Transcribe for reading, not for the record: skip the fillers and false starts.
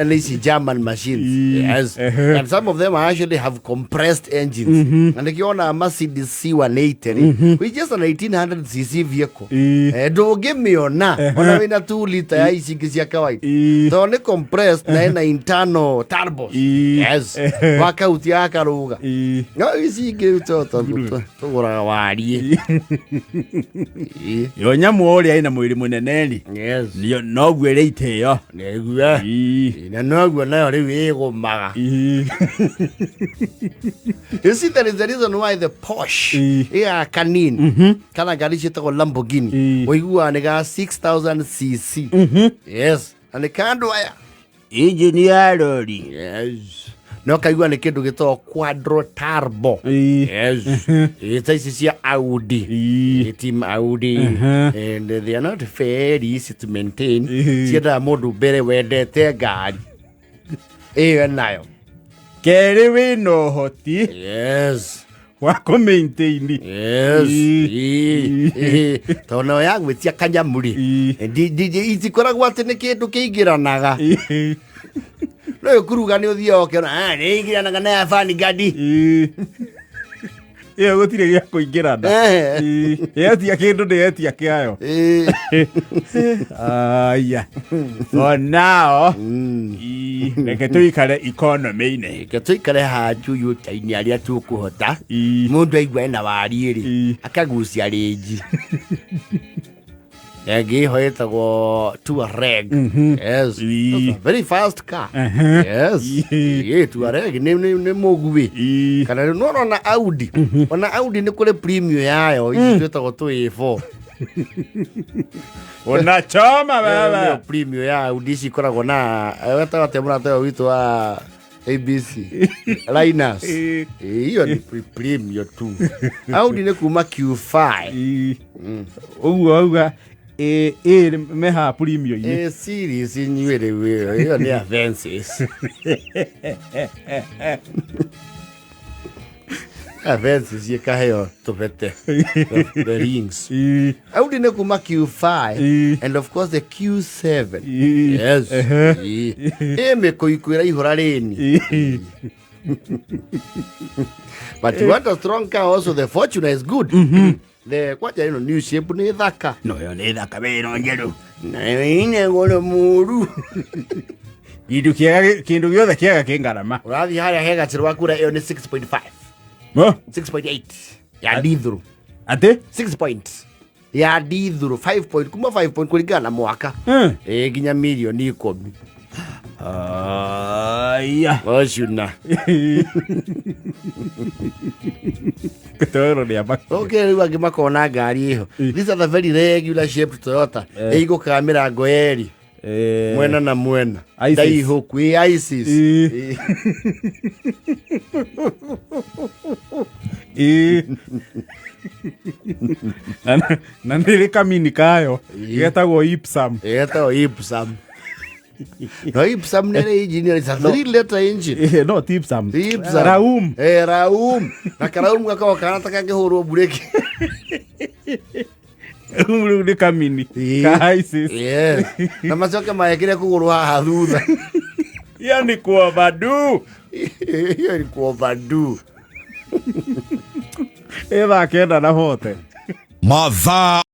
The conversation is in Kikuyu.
Nĩ ici German machines. Yes. And some of them actually have compressed engines. Na nĩkĩo ona Mercedes C180 rĩ, which is an 1800 cc vehicle. Ndũngĩmĩona ona wĩna 2 liter ya ici ingĩ cia kawaida. Tondũ nĩ compressed na ĩna internal turbos. Yes. Wakahutia gakarũga. No ici ingĩ tũgũraga wariĩ. Yo nyamũ o ũrĩa ĩna mwĩrĩ mũnene rĩ, noguo ĩrĩ itĩo. Nĩguo. Na noguo nayo rĩu ĩgũmaga. You see, there is a reason why the Porsche ĩga kanini kana ngari ciĩtagwo Lamborghini, ũiguaga nĩ ga 6000 cc. Yes, na nĩ kandũ aya. Injini ya rori. Yes, no kaigua nĩ kĩndũ gĩtagwo quadro turbo. Yes. Ta ici cia Audi. Team Audi. And they are not very easy to maintain. Ciendaga mũndũ mbere wendete ngari ĩyo nayo. Kerĩ wĩna ũhoti wa kũ maintain. Yes. Tondũ nayo ya gwĩtia kanyamu rĩ, itikoragwo atĩ nĩ kĩndũ kĩingĩranaga. No ĩkuruga nĩ ũthiaga ũkĩona, "Ah, nĩ ĩingĩranaga na ya Vanguard." Ĩyo gũtirĩ gĩa kũingĩrana. Yetia kĩndũ nĩ yetia kĩayo. Aya, for now, reke tũikare economy-inĩ. Reke tũikare haha tuyũta-inĩ arĩa tũkũhota. Mũndũ aigua ena wariĩ rĩ, akagucia rĩnji ĩngĩ ĩho ĩtagwo Touareg. Yes. That's a very fast car. Yes. Touareg nĩ mũguĩ. Kana rĩu no ona Audi, ona Audi nĩ kũrĩ premium yayo, ici twĩtagwo tũ A4. Unachoma Ĩyo nĩyo baba. premium ya Audi, ici ikoragwo na wetaga atĩa mũrata ũyũ witũ wa ABC Linus? Hiyo ni premium tu. Audi nĩ kuma Q5. Ũguo auga ĩ meha premium-inĩ. A series inyuĩ rĩu ĩyo nĩ Avensis. Avensis ĩkaheo tũbete, the rings. Audi nĩ kuma Q5 and of course the Q7. Yes. Ĩ mĩkũikũ ĩraihũra rĩni. But you want a strong car also, the Fortuner is good. The kwanja ĩno new shape nĩ thaka. No yo nĩ thaka wĩno njerũ. Nayo ine goro mũru. Kĩndũ kĩega, kĩndũ gĩothe kĩega kĩ ngarama. Ũrathiĩ harĩa he gacĩrũ wakura, ĩyo nĩ 6.5. Oh, 6.8 ya ndithũrũ. Atĩ? 6 point ya ndithũrũ, 5 point, kuma 5 point kũringana na mwaka. Ĩ nginya mirioni 10. Aya. Fortuner. Gĩtoero nĩ amba. Okay, rĩu angĩ makona ngari ĩho. These are the very regular shaped Toyota. Ĩigũkaga mĩrango yerĩ. Mwena na mwena. ISIS. Ndaihũku ĩ ISIS. Na nĩ rĩ kamini kayo getagwo Ipsum. Ĩgetagwo Ipsum. No Ipsum nĩ rĩ engine, it's a 3 liter engine. No ti Ipsum. Ipsum. Raum. Raum. Na karaum gakoragwo kahana ta kangĩhũrwo mburĩki. Raum rĩu nĩ kamini ka ISIS. Yes. Na macoke maekire kũgũrũ haha thutha. Hiyo ni kuovadu. Hiyo ni kuovadu. Ĩ thaa 9 na hote. Mathaa.